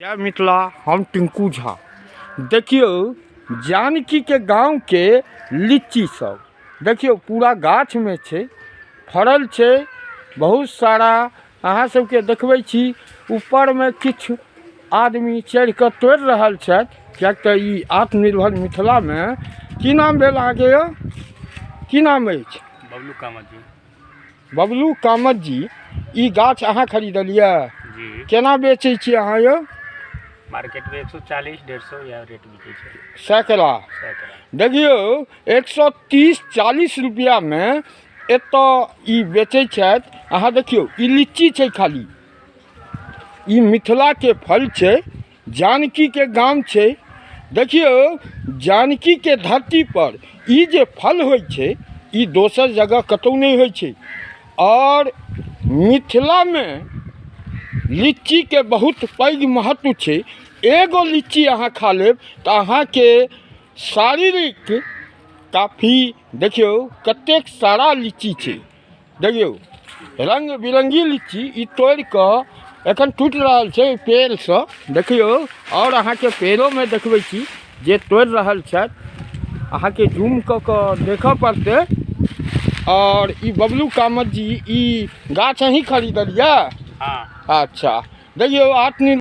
जय मिथिला, हम टिंकू झा। देखियौ जानकीके गाँवके लीची सब देखियौ पूरा गाछमे छै, फड़ल छै बहुत सारा। अहाँ सबके देखबै छी ऊपरमे किछु आदमी चढ़ि कऽ तोड़ि रहल छथि, किएक तऽ ई आत्मनिर्भर मिथिलामे। की नाम भेल अहाँके यौ? की नाम अछि? बबलू कामत जी। बबलू कामत जी, ई गाछ अहाँ खरीदलियै? जी। केना बेचै छियै अहाँ यौ? मार्केट में 140 150 या रेट बिकै छै। सैकड़ा? सैकड़ा। देखियौ 130-40 रुपैआमे एतऽ ई बेचै छथि। अहाँ देखियौ ई लीची छै, खाली ई मिथिलाके फल छै, जानकीके गाम छै। देखियौ जानकीके धरतीपर ई जे फल होइ छै, ई दोसर जगह कतहु नहि होइ छै। आओर मिथिलामे लीचीके बहुत पैघ महत्व छै। एगो लीची अहाँ खा लेब तऽ अहाँके शारीरिक काफी। देखियौ कतेक सारा लीची छै, देखियौ रङ्ग बिरङ्गी लीची। ई तोड़ि कऽ एखन टूटि रहल छै पेड़सँ, देखियौ। आओर अहाँके पेड़ोमे देखबै छी जे तोड़ि रहल छथि, अहाँके जूम कऽ कऽ देखऽ पड़तै। आओर ई बबलू कामत जी, ई गाछ अहीं खरीदलियै? हाँ। अच्छा, देखियौ आत्मनिर्भर।